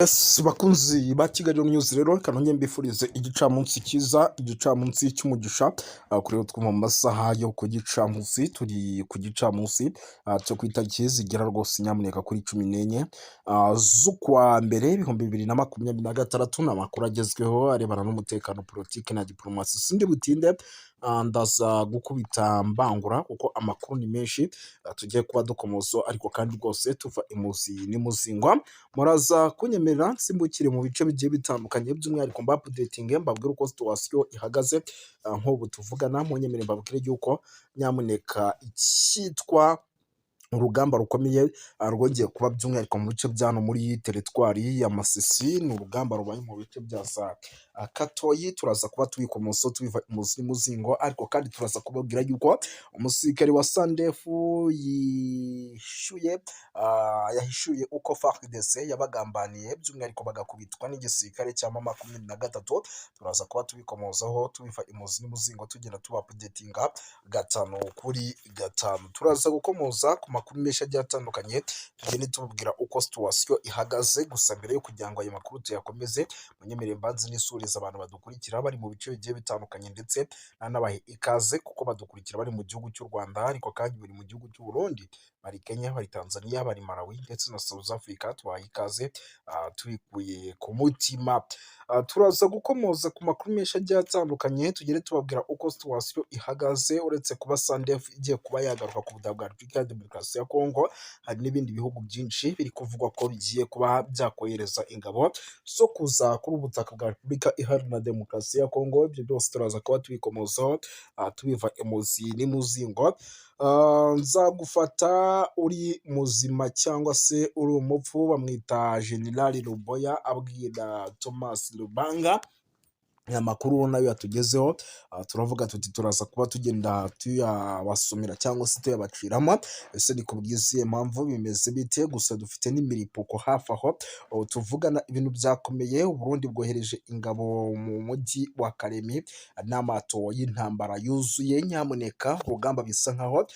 Yes, bakunzi ba Kigali News rero, reka nongere mbifurize igicamunsi cyiza, igicamunsi cy'umugisha. Kuri twumva mu masaha yo ku gicamunsi, turi ku gicamunsi cyo ku itariki zigera rwose nyamuneka kuri 14 z'ukwa mbere 2026. Ni amakuru agezweho arebana n'umutekano, politiki na diplomasi. Sindi butinde, ndaza gukubita mbangura kuko amakuru ni menshi tugiye kuba dukomozo, ariko kandi rwose tuva imuzi n'imuzingwa. Muraza kunyemerera nsimbukire mu bice bigiye bitandukanye, by'umwihariko mba updating, mbabwire uko situation ihagaze. Nk'ubu tuvugana, munyemerere mbabwire yuko nyamuneka icyitwa urugamba rukomeye rwongeye kuba, by'umwihariko mu bice bya hano muri teritwari ya Masisi. Ni urugamba rubaye mu bice bya za Katoyi. Turaza kuba tubikomoso tubiva imuzi n'umuzingo, ariko kandi turaza kubabwira yuko umusirikare wa SANDF yishuye, yahishuye uko FARDC yabagambaniye, by'umwihariko bagakubitwa n'igisirikare cya M23. Turaza kuba tubikomozaho tubiva imuzi n'umuzingo, tugenda tuba updatinga gatanu kuri gatanu. Turaza gukomoza ku makuru menshi agiye atandukanye, tugende tubabwira uko situation ihagaze. Gusa mbere yo kugira ngo ayo makuru tuyakomeze, munyemerere mbanze nisurize abantu badukurikira bari mu bice bigiye bitandukanye, ndetse nanabahe ikaze kuko badukurikira bari mu gihugu cy'u Rwanda, ariko kandi bari mu gihugu cy'u Burundi, bari Kenya, bari Tanzania, bari Malawi ndetse na South Africa. Tubaha ikaze tubikuye ku mutima. Turaza gukomoza ku makuru menshi agiye atandukanye, tugende tubabwira uko situation ihagaze. Uretse kuba SANDF igiye kuba yagaruka ku butaka bwa Repubulika ya Demokarasi ya Kongo, hari n'ibindi bihugu byinshi biri kuvugwa ko bigiye kuba byakohereza ingabo zo kuza kuri ubu butaka bwa Repubulika Iharanira Demokarasi ya Kongo. Ibyo byose turaza kuba tubikomozaho tubiva imuzi n'imuzingo. Nzagufata uri muzima cyangwa se uri umupfu, bamwita General Ruboya abwira Thomas Lubanga. Aya makuru nayo yatugezeho, turavuga tuti turaza kuba tugenda tuyabasomera cyangwa se tuyabaciramo. Ese ni ku bw'izihe mpamvu, bimeze bite? Gusa dufite n'imiripuko hafi aho tuvugana, ibintu byakomeye. Uburundi bwohereje ingabo mu mujyi wa Kalemi n'amato y'intambara yuzuye. Nyamuneka urugamba bisa nkaho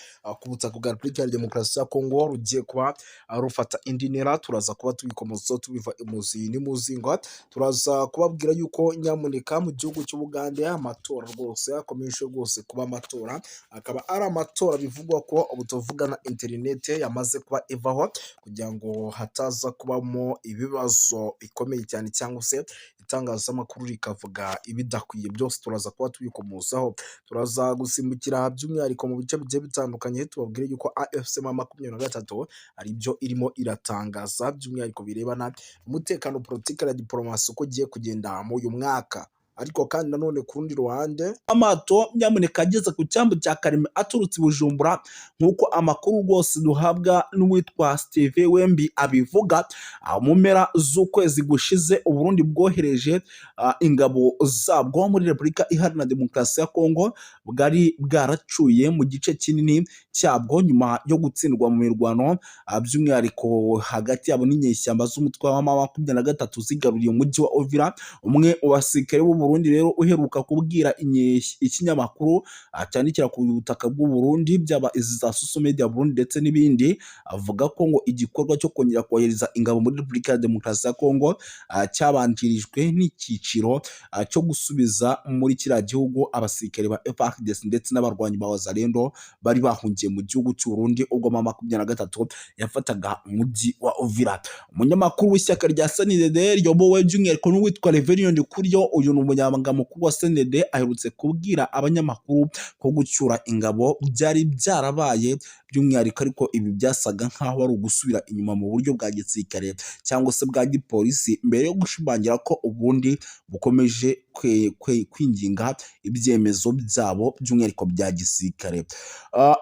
ku butaka bwa Repubulika ya Demokarasi ya Kongo rugiye kuba rufata indi ntera. Turaza kuba tubikomozaho tubiva imuzi n'imuzingo. Turaza kubabwira yuko nyamuneka mu gihugu cy'Ubugande amatora rwose akomeje rwose kuba amatora, akaba ari amatora bivugwa ko ubu tuvugana interinete yamaze kuba ivaho kugira ngo hataza kubamo ibibazo bikomeye cyane, cyangwa se itangazamakuru rikavuga ibidakwiye. Byose turaza kuba tubikomozaho. Turaza gusimbukira by'umwihariko mu bice bigiye bitandukanye, tubabwire yuko AFC M23 ari byo irimo iratangaza, by'umwihariko birebana umutekano, politiki na diporomasi, uko ugiye kugenda mu uyu mwaka. Ariko kandi nanone ku rundi ruhande, amato nyamuneka ageze ku cyambu cya Kalemi aturutse i Bujumbura, nk'uko amakuru rwose duhabwa n'uwitwa Steve Wembi abivuga. Mu mpera z'ukwezi gushize Uburundi bwohereje ingabo zabwo muri Repubulika Iharanira Demokarasi ya Kongo bwari bwaracuye mu gice kinini cyabwo nyuma yo gutsindwa mu mirwano, by'umwihariko hagati yabo n'inyeshyamba z'umutwe wa M23 zigaruriye umujyi wa Uvira. Umwe mu basirikare b'u Burundi rero uheruka kubwira ikinyamakuru cyandikira ku butaka bw'u Burundi, byaba izi za social media Burundi ndetse n'ibindi, avuga ko ngo igikorwa cyo kongera kohereza ingabo muri Repubulika ya Demokarasi ya Kongo cyabanjirijwe n'icyiciro cyo gusubiza muri kiriya gihugu abasirikare ba FARDC ndetse n'abarwanyi ba Wazalendo bari bahungiye mu gihugu cy'u Burundi ubwo M23 yafataga umujyi wa Uvira. Umunyamakuru w'ishyaka rya CNDD riyobowe by'umwihariko n'uwitwa Reverien Ndikuriyo, uyu ni umunyamabanga mukuru wa CNDD, aherutse kubwira abanyamakuru ko gucyura ingabo byari byarabaye by'umwihariko, ariko ibi byasaga nk'aho ari ugusubira inyuma mu buryo bwa gisirikare cyangwa se bwa gipolisi, mbere yo gushimangira ko ubundi bukomeje kwinginga ibyemezo byabo by'umwihariko bya gisirikare.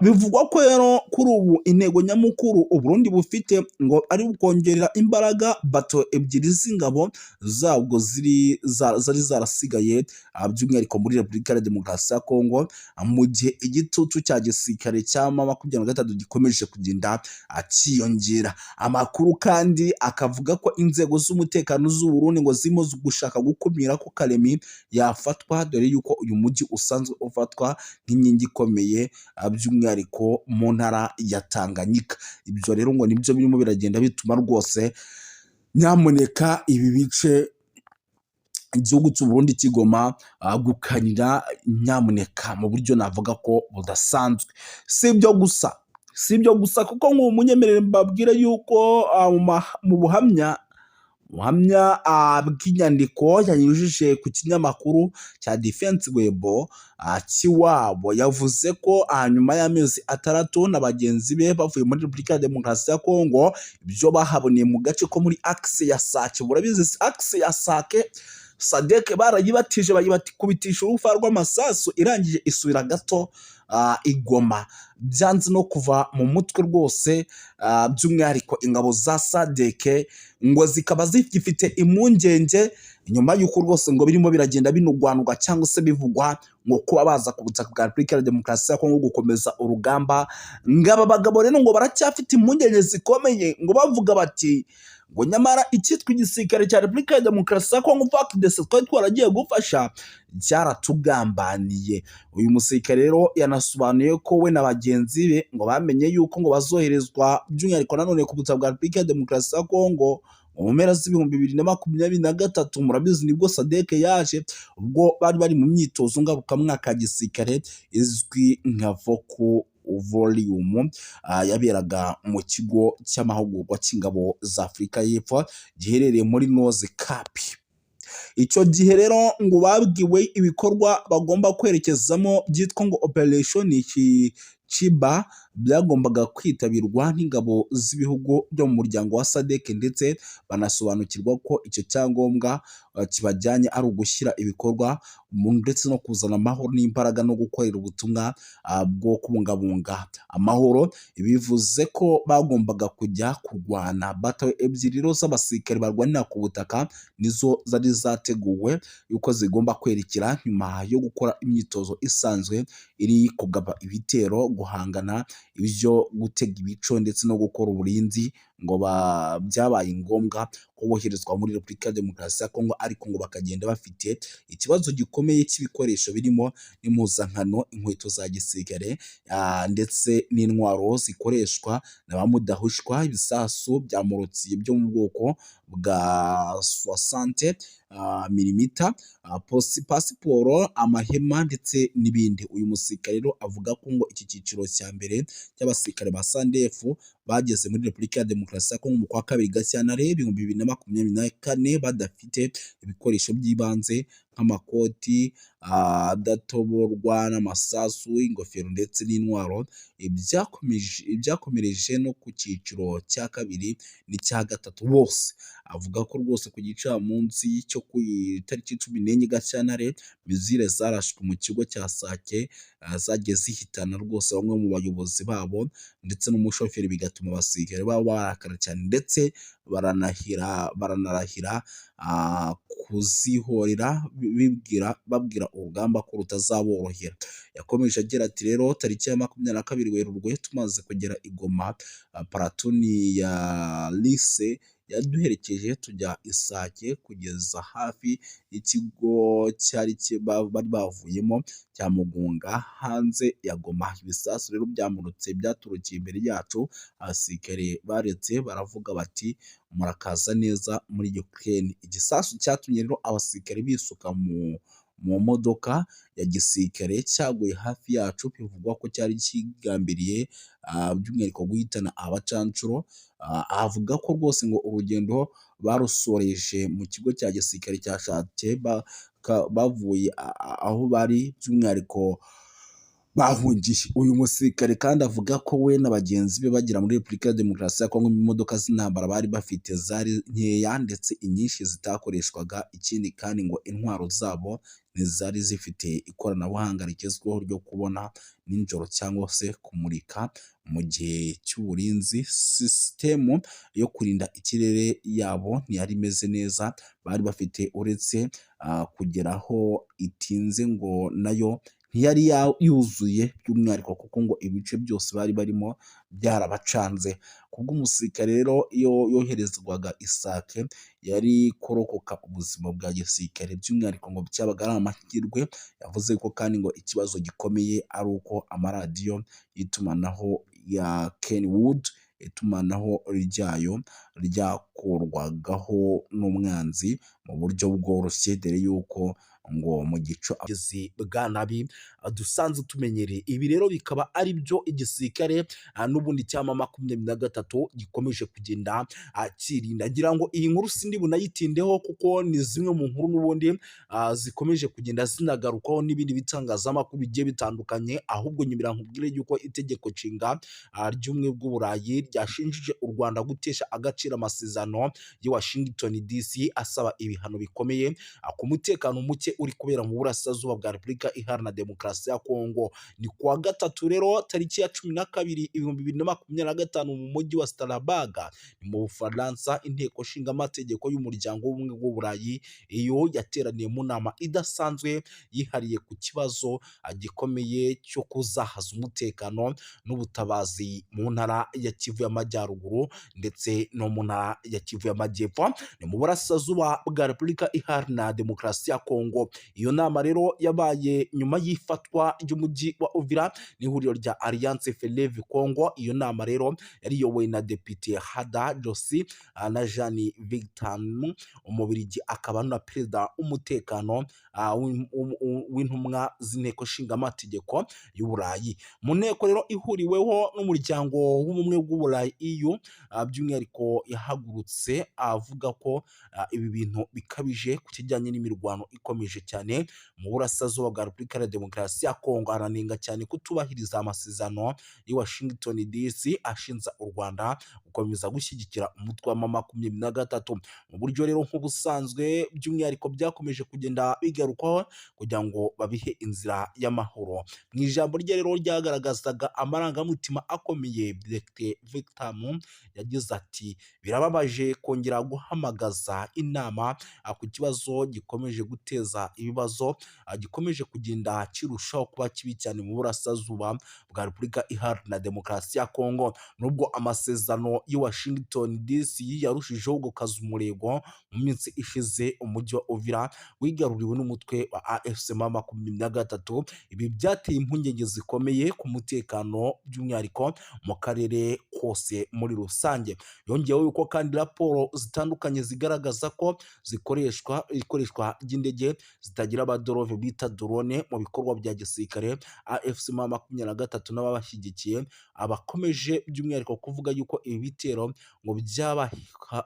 Bivugwa ko rero kuri ubu intego nyamukuru Uburundi bufite ngo ari ukongerera imbaraga bato ebyiri z'ingabo zabwo ziri zari zarasigaye by'umwihariko muri Repubulika ya Demokarasi ya Kongo, mu gihe igitutu cya gisirikare cya M23 gikomeje kugenda cyiyongera. Amakuru kandi akavuga ko inzego z'umutekano z'u Burundi ngo zirimo gushaka gukumira ko Kalemi yafatwa, dore yuko uyu mujyi usanzwe ufatwa nk'inkingi ikomeye by'umwihariko mu ntara ya Tanganyika. Ibyo rero ngo nibyo birimo biragenda bituma rwose Nyamuneka, ibi bice igihugu cy'u Burundi kigoma gukanira nyamuneka mu buryo navuga ko budasanzwe. Si ibyo gusa, kuko nk'ubu munyemerere mbabwire yuko mu buhamya bw'inyandiko yanyujije ku kinyamakuru cya Defense Web cy'iwabo, yavuze ko nyuma y'amezi 6 na bagenzi be bavuye muri Repubulika ya Demokarasi ya Kongo, ibyo bahaboneye mu gace ko muri axe ya Sake. Murabizi, axe ya Sake, SADC barayibatije, bayikubitisha urufa rw'amasasu, irangije isubira gato i Goma. Byanze no kuva mu mutwe rwose. By'umwihariko ingabo za SADC ngo zikaba zigifite impungenge nyuma y'uko rwose ngo birimo biragenda binugwanugwa cyangwa se bivugwa ngo kuba baza ku butaka bwa Repubulika ya Demokarasi ya Kongo gukomeza urugamba. Ngo aba bagabo rero ngo baracyafite impungenge zikomeye, ngo bavuga bati ngo nyamara icyitwa igisirikare cya Repubulika ya Demokarasi ya Kongo, FARDC, twari twaragiye gufasha cyaratugambaniye. Uyu musirikare rero yanasobanuye ko we na bagenzi be ngo bamenye yuko ngo bazoherezwa by'umwihariko nanone ku butaka bwa Repubulika ya Demokarasi ya Kongo mu mpera z'ibihumbi 2023. Murabizi, nibwo SADC yaje, ubwo bari bari mu myitozo ngarukamwaka ya gisirikare izwi nka Vocal Volume, yaberaga mu kigo cy'amahugurwa cy'ingabo za Afurika y'Epfo giherereye muri North Cape. Icyo gihe rero ngo babwiwe ibikorwa bagomba kwerekezamo byitwa ngo Operation Chiba, byagombaga kwitabirwa n'ingabo z'ibihugu byo mu muryango wa SADC, ndetse banasobanukirwa ko icyo cyangombwa kibajyanye ari ugushyira ibikorwa ndetse no kuzana amahoro n'imbaraga no gukorera ubutumwa bwo kubungabunga amahoro. Bivuze ko bagombaga kujya kurwana. Batayo ebyiri rero z'abasirikare barwanira ku butaka nizo zari zateguwe yuko zigomba kwerekera nyuma yo gukora imyitozo isanzwe iri kugaba ibitero, guhangana, ibyo gutega ibico ndetse no gukora uburinzi. Ngo byabaye ngombwa ko boherezwa muri Repubulika ya Demokarasi ya Kongo, ariko ngo bakagenda bafite ikibazo gikomeye cy'ibikoresho birimo n'impuzankano, inkweto za gisirikare, ndetse n'intwaro zikoreshwa na ba mudahushwa, ibisasu bya mortier byo mu bwoko bwa 60 milimita, pasiporo, amahema ndetse n'ibindi. Uyu musirikare rero avuga ko ngo iki cyiciro cya mbere cy'abasirikare ba SANDF bageze muri Repubulika ya Demokarasi ya Kongo mu kwa kabiri Gashyantare 2024 badafite ibikoresho by'ibanze nk'amakoti adatoborwa n'amasasu, ingofero ndetse n'intwaro. Ibyakomereje no ku cyiciro cya kabiri n'icya gatatu bose. Avuga ko rwose ku gicamunsi cyo ku itariki 14 Gashyantare, missile zarashwe mu kigo cya Sake zagiye zihitana rwose bamwe mu bayobozi babo ndetse n'umushoferi, bigatuma abasirikare babo barakara cyane, ndetse baranarahira kuzihorera, bibwira babwira urugamba ko rutazaborohera. Yakomeje agira ati: "Rero tariki ya 22 Werurwe, tumaze kugera i Goma, platoon ya Lise yaduherekeje tujya i Sake kugeza hafi y'ikigo cyari bari bavuyemo cya Mugunga, hanze ya Goma. Ibisasu rero byamurutse byaturukiye imbere yacu. Abasirikare baretse baravuga bati: 'Murakaza neza muri Ukraine.' Igisasu cyatumye rero abasirikare bisuka mu modoka ya gisirikare cyaguye hafi yacu, bivugwa ko cyari kigambiriye by'umwihariko guhitana abacancuro." Avuga ko rwose ngo urugendo barusoreje mu kigo cya gisirikare cya Sake bavuye aho bari by'umwihariko bahungiye. Uyu musirikare kandi avuga ko we na bagenzi be bagera muri Repubulika ya Demokarasi ya Kongo, imodoka z'intambara bari bafite zari nkeya, ndetse inyinshi zitakoreshwaga. Ikindi kandi ngo intwaro zabo ntizari zifite ikoranabuhanga rigezweho ryo kubona nijoro cyangwa se kumurika mu gihe cy'uburinzi. Sisitemu yo kurinda ikirere yabo ntiyari imeze neza bari bafite, uretse kugera aho itinze, ngo nayo ntiyari yuzuye, by'umwihariko kuko ngo ibice byose bari barimo byarabacanze. Kubw'umusirikare rero, iyo yoherezwaga i Sake yari kurokoka ubuzima bwa gisirikare, by'umwihariko ngo byabaga ari amahirwe. Yavuze ko kandi ngo ikibazo gikomeye ari uko amaradiyo y'itumanaho ya Kenwood itumanaho ryayo ryakurwagaho n'umwanzi mu buryo bworoshye, dore yuko ngo mu gico bwa nabi dusanzwe tumenyereye. Ibi rero bikaba ari byo igisirikare n'ubundi cya M23 gikomeje kugenda kirinda. Ngira ngo iyi nkuru sindi bunayitindeho kuko ni zimwe mu nkuru n'ubundi zikomeje kugenda zinagarukwaho n'ibindi bitangazamakuru bigiye bitandukanye. Ahubwo nyumira nkubwire yuko itegeko nshinga ry'ubumwe bw'Uburayi ryashinjije u Rwanda gutesha agaciro amasezerano y'i Washington DC, asaba ibihano bikomeye ku mutekano muke uri kubera mu burasirazuba bwa Repubulika Iharanira Demokarasi ya Kongo. Ni kuwa gatatu rero tariki ya 12 2025 mu mujyi wa Strasbourg ni mu Bufaransa, inteko nshingamategeko y'umuryango w'ubumwe bw'Uburayi iyo yateraniye mu nama idasanzwe yihariye ku kibazo gikomeye cyo kuzahaza umutekano n'ubutabazi mu ntara ya Kivu y'Amajyaruguru ndetse no mu ntara ya Kivu y'Amajyepfo, ni mu burasirazuba bwa Repubulika Iharanira Demokarasi ya Kongo. Iyo nama rero yabaye nyuma y'ifatwa ry'umujyi wa Uvira n'ihuriro rya Alliance Fleuve Congo. Iyo nama rero yari iyobowe na Depite Hada Josi na Jean Victor, Umubirigi akaba na perezida w'umutekano w'intumwa z'inteko nshingamategeko y'Uburayi. Mu nteko rero ihuriweho n'umuryango w'ubumwe bw'Uburayi EU, by'umwihariko yahagurutse avuga ko ibi bintu bikabije ku kijyanye n'imirwano ikomeje cyane mu burasirazuba bwa Repubulika ya Demokarasi ya Kongo. Aranenga cyane kutubahiriza amasezerano y'i Washington DC ashinja u Rwanda gukomeza gushyigikira umutwe wa M23 mu buryo rero nk'ubusanzwe, by'umwihariko byakomeje kugenda bigarukwaho kugira ngo babihe inzira y'amahoro. Mu ijambo rye rero ryagaragazaga amarangamutima akomeye, Dr Victor yagize ati: "Birababaje kongera guhamagaza inama ku kibazo gikomeje guteza ibibazo, gikomeje kugenda kirushaho kuba kibi cyane mu burasirazuba bwa Repubulika Iharanira Demokarasi ya Kongo." Nubwo amasezerano y'i Washington DC yarushijeho gukaza umurego, mu minsi ishize umujyi wa Uvira wigaruriwe n'umutwe wa AFC M23. Ibi byateye impungenge zikomeye ku mutekano, by'umwihariko mu karere kose muri rusange. Yongeyeho yuko kandi raporo zitandukanye zigaragaza ko zikoreshwa ikoreshwa ry'indege zitagira abaderove bita drone mu bikorwa bya gisirikare. AFC M23 n'ababashyigikiye abakomeje by'umwihariko kuvuga yuko ibi bitero ngo byaba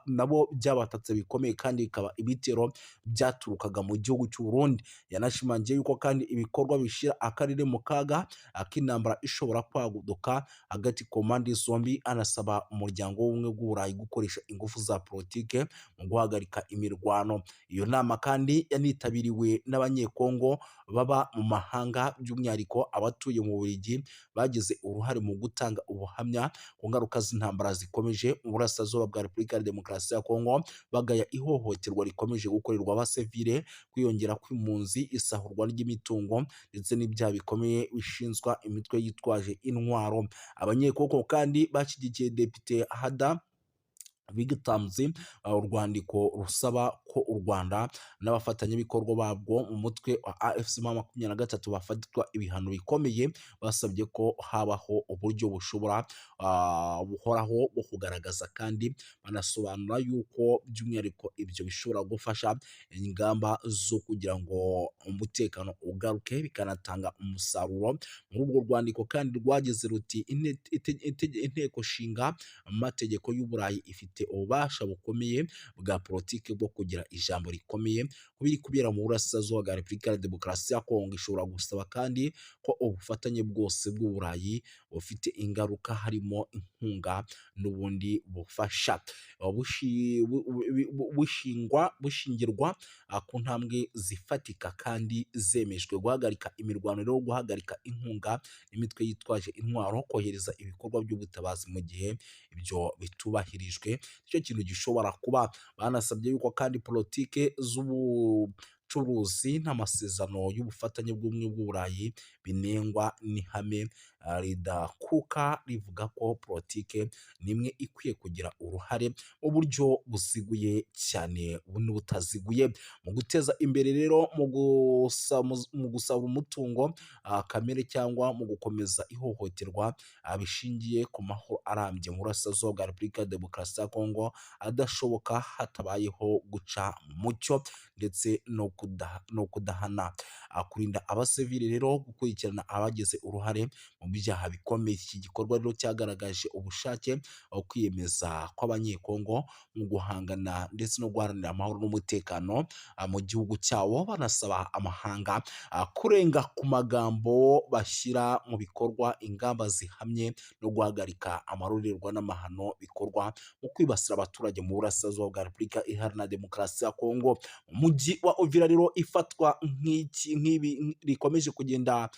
nabo byabatatse bikomeye, kandi bikaba ibitero byaturukaga mu gihugu cy'u Burundi. Yanashimangiye yuko kandi ibikorwa bishyira akarere mu kaga k'intambara ishobora kwaduka hagati ku mpande zombi, anasaba umuryango w'ubumwe bw'Uburayi gukoresha ingufu za politike mu guhagarika imirwano. Iyo nama kandi yanitabiriwe n'Abanyekongo baba mu mahanga, by'umwihariko abatuye mu Bubiligi, bagize uruhare mu gutanga ubuhamya ku ngaruka z'intambara zikomeje mu burasirazuba bwa Repubulika ya Demokarasi ya Kongo, bagaya ihohoterwa rikomeje gukorerwa abasivile, kwiyongera kw'impunzi, isahurwa ry'imitungo ndetse n'ibyaha bikomeye bishinzwa imitwe yitwaje intwaro. Abanyekongo kandi bashyigikiye Depite Hada Vigtamzi urwandiko rusaba ko u Rwanda n'abafatanyabikorwa babwo mu mutwe wa AFC M23 bafatirwa ibihano bikomeye. Basabye ko habaho uburyo bushobora buhoraho bwo kugaragaza, kandi banasobanura yuko by'umwihariko ibyo bishobora gufasha ingamba zo kugira ngo umutekano ugaruke, bikanatanga umusaruro. Muri urwo rwandiko kandi rwagize ruti: "Inteko nshinga amategeko y'Uburayi ifite ububasha bukomeye bwa politiki bwo kugira ijambo rikomeye ku biri kubera mu burasirazuba bwa Repubulika ya Demokarasi ya Kongo. Ishobora gusaba kandi ko ubufatanye bwose bw'Uburayi bufite ingaruka, harimo inkunga n'ubundi bufasha, bushingirwa ku ntambwe zifatika kandi zemejwe: guhagarika imirwano rero, guhagarika inkunga imitwe yitwaje intwaro, kohereza ibikorwa by'ubutabazi. Mu gihe ibyo bitubahirijwe, nicyo kintu gishobora kuba." Banasabye yuko kandi politike z'ubucuruzi n'amasezerano y'ubufatanye bw'ubumwe bw'Uburayi binengwa n'ihame. ridakuka, rivuga ko politike nimwe ikwiye kugira uruhare mu buryo buziguye cyane n'ubutaziguye mu guteza imbere rero mu gusaba umutungo kamere cyangwa mu gukomeza ihohoterwa bishingiye ku mahoro arambye mu burasirazuba bwa Repubulika ya Demokarasi ya Kongo adashoboka hatabayeho guca mu mucyo ndetse no kudahana, kurinda abasivili rero, gukurikirana abagize uruhare mu byaha bikomeye. Iki gikorwa rero cyagaragaje ubushake, kwiyemeza kw'Abanyekongo mu guhangana ndetse no guharanira amahoro n'umutekano mu gihugu cyabo, banasaba amahanga kurenga ku magambo bashyira mu bikorwa ingamba zihamye no guhagarika amarorerwa n'amahano bikorwa mu kwibasira abaturage mu burasirazuba bwa Repubulika Iharanira Demokarasi ya Kongo. Umujyi wa Uvira rero ifatwa nk'iki nk'ibi rikomeje kugenda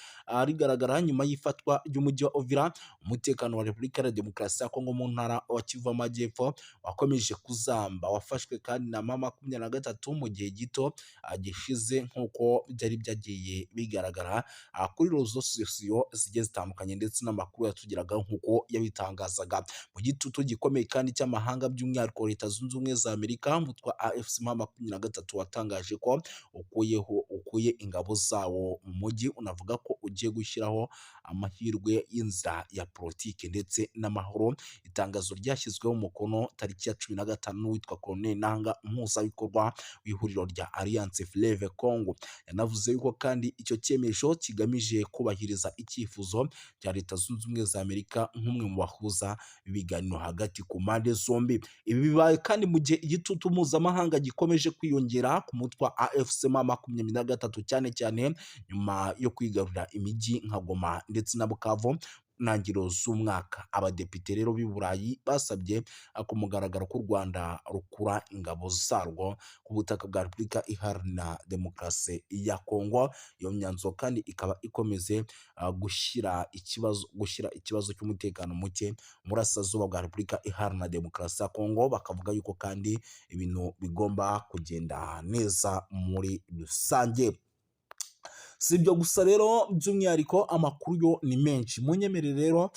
rigaragara nyuma y'ifatwa ry'umujyi wa Uvira, umutekano wa Repubulika Iharanira Demokarasi ya Kongo mu ntara wa Kivu Amajyepfo wakomeje kuzamba, wafashwe kandi na M23 mu gihe gito gishize, nk'uko byari byagiye bigaragara kuri réseaux sociaux zigiye zitandukanye ndetse n'amakuru yatugeragaho nk'uko yabitangazaga. Mu gitutu gikomeye kandi cy'amahanga, by'umwihariko Leta Zunze Ubumwe za Amerika, umutwe wa AFC M23 watangaje ko ukuye ingabo zawo mu mujyi, unavuga ko ugiye gushyiraho amahirwe y'inzira ya politiki ndetse n'amahoro. Itangazo ryashyizweho umukono tariki ya 15 n'uwitwa Colonel Nanga, umuhuzabikorwa w'ihuriro rya Alliance Fleuve Congo. Yanavuze yuko kandi icyo cyemezo kigamije kubahiriza icyifuzo cya Leta Zunze Ubumwe za Amerika nk'umwe mu bahuza ibiganiro hagati ku mpande zombi. Ibi bibaye kandi mu gihe igitutu mpuzamahanga gikomeje kwiyongera ku mutwe wa AFC M23, cyane cyane nyuma yo kwigarurira imijyi nka Goma ndetse na Bukavu ntangiriro z'umwaka. Abadepite rero b'i Burayi basabye ku mugaragaro ko u Rwanda rukura ingabo zarwo ku butaka bwa Repubulika Iharanira Demokarasi ya Kongo. Iyo myanzuro kandi ikaba ikomeze gushyira ikibazo cy'umutekano muke mu burasirazuba bwa Repubulika Iharanira Demokarasi ya Kongo, bakavuga yuko kandi ibintu bigomba kugenda neza muri rusange. Si ibyo gusa rero, by'umwihariko amakuru yo ni menshi. Munyemerere rero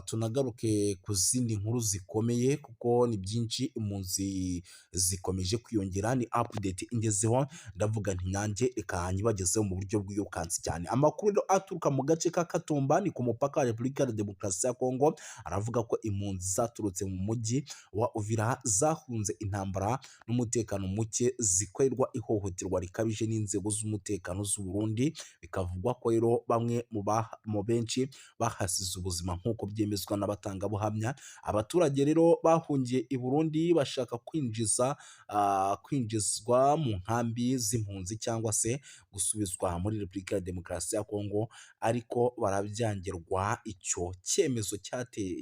tunagaruke ku zindi nkuru zikomeye kuko ni byinshi. Impunzi zikomeje kwiyongera, ni update ingezeho, ndavuga nti nanjye reka nyibagezeho mu buryo bwirukansi cyane. Amakuru rero aturuka mu gace ka Katumba, ni ku mupaka wa Repubulika ya Demokarasi ya Kongo, aravuga ko impunzi zaturutse mu mujyi wa Uvira zahunze intambara n'umutekano muke, zikorerwa ihohoterwa rikabije n'inzego z'umutekano z'u Burundi. Bikavugwa ko rero bamwe mu benshi bahasize ubuzima, nk'uko byemezwa n'abatangabuhamya. Abaturage rero bahungiye i Burundi bashaka kwinjizwa mu nkambi z'impunzi cyangwa se gusubizwa muri Repubulika ya Demokarasi ya Kongo, ariko barabyangirwa. Icyo cyemezo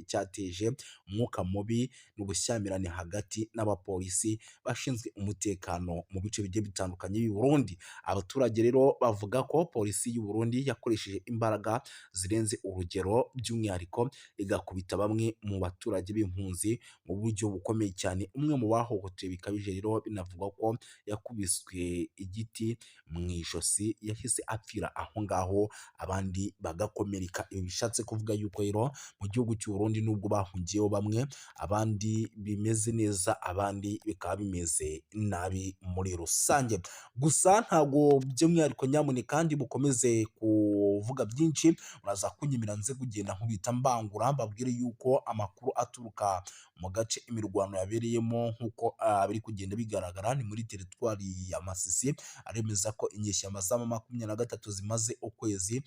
cyateje umwuka mubi n'ubushyamirane hagati n'abapolisi bashinzwe umutekano mu bice bigiye bitandukanye by'i Burundi. Abaturage rero bavuga ko polisi y'u Burundi yakoresheje imbaraga zirenze urugero, by'umwihariko igakubita bamwe mu baturage b'impunzi mu buryo bukomeye cyane. Umwe mu bahohotewe bikabije rero binavugwa ko yakubiswe igiti mu ijosi, yahise apfira aho ngaho, abandi bagakomereka. Ibi bishatse kuvuga yuko rero mu gihugu cy'u Burundi, nubwo bahungiyeho bamwe, abandi bimeze neza, abandi bikaba bimeze nabi muri rusange. Gusa ntabwo by'umwihariko, nyamuneka ndi bukomeze kuvuga byinshi, muraza kunyemera nze kugenda nkubita mbangura, mbabwire yuko amakuru aturuka mu gace imirwano yabereyemo, nk'uko biri kugenda bigaragara, ni muri teritwari ya Masisi, aremeza ko inyeshyamba za M23 zimaze ukwezi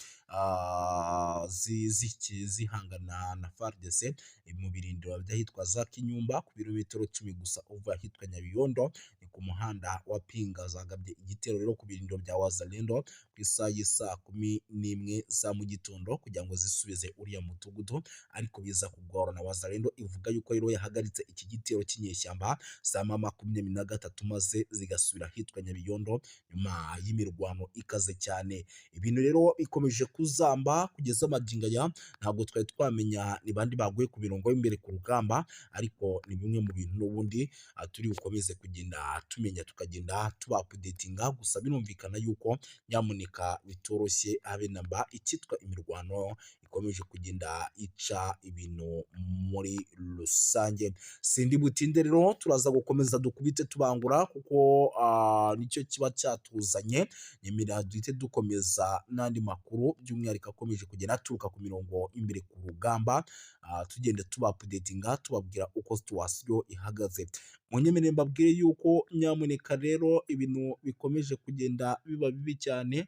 zihangana na FARDC mu birindiro by'ahitwa za Kinyumba, ku birometero 10 gusa uva ahitwa Nyabiyondo, ni ku muhanda wa Pinga. Zagabye igitero rero ku birindiro bya Wazalendo ku isaha y'isaa 11 za mu gitondo kugira ngo zisubize uriya mudugudu, ariko biza kugorana. Wazalendo ivuga yuko rero yahagaritse iki gitero cy'inyeshyamba za M23, maze zigasubira ahitwa Nyabiyondo nyuma y'imirwano ikaze cyane. Ibintu rero bikomeje kuzamba kugeza magingo aya, ntabwo twari twamenya ni bandi baguye ku mirongo y'imbere ku rugamba, ariko ni bimwe mu bintu n'ubundi turi bukomeze kugenda tumenya, tukagenda tuba updatinga. Gusa birumvikana yuko nyamuneka bitoroshye habe namba, icyitwa imirwano ikomeje. ikomeje kugenda ica ibintu muri rusange. Sindi butinde rero, turaza gukomeza dukubite tubangura kuko nicyo kiba cyatuzanye. Nyemerera duhite dukomeza n'andi makuru, by'umwihariko akomeje kugenda aturuka ku mirongo imbere ku rugamba, tugenda tuba updatinga, tubabwira uko situation ihagaze. Munyemerere mbabwire yuko nyamuneka rero ibintu bikomeje kugenda biba bibi cyane,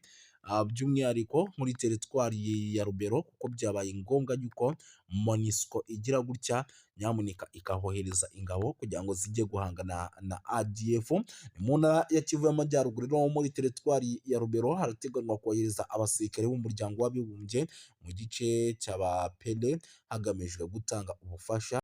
by'umwihariko muri teritwari ya Rubero, kuko byabaye ngombwa yuko MONUSCO igira gutya nyamuneka ikahohereza ingabo kugira ngo zijye guhangana na ADF. Mu ntara ya Kivu y'Amajyaruguru rero, muri teritwari ya Rubero, harateganywa kohereza abasirikare b'umuryango w'abibumbye mu gice cy'Abapele hagamijwe gutanga ubufasha.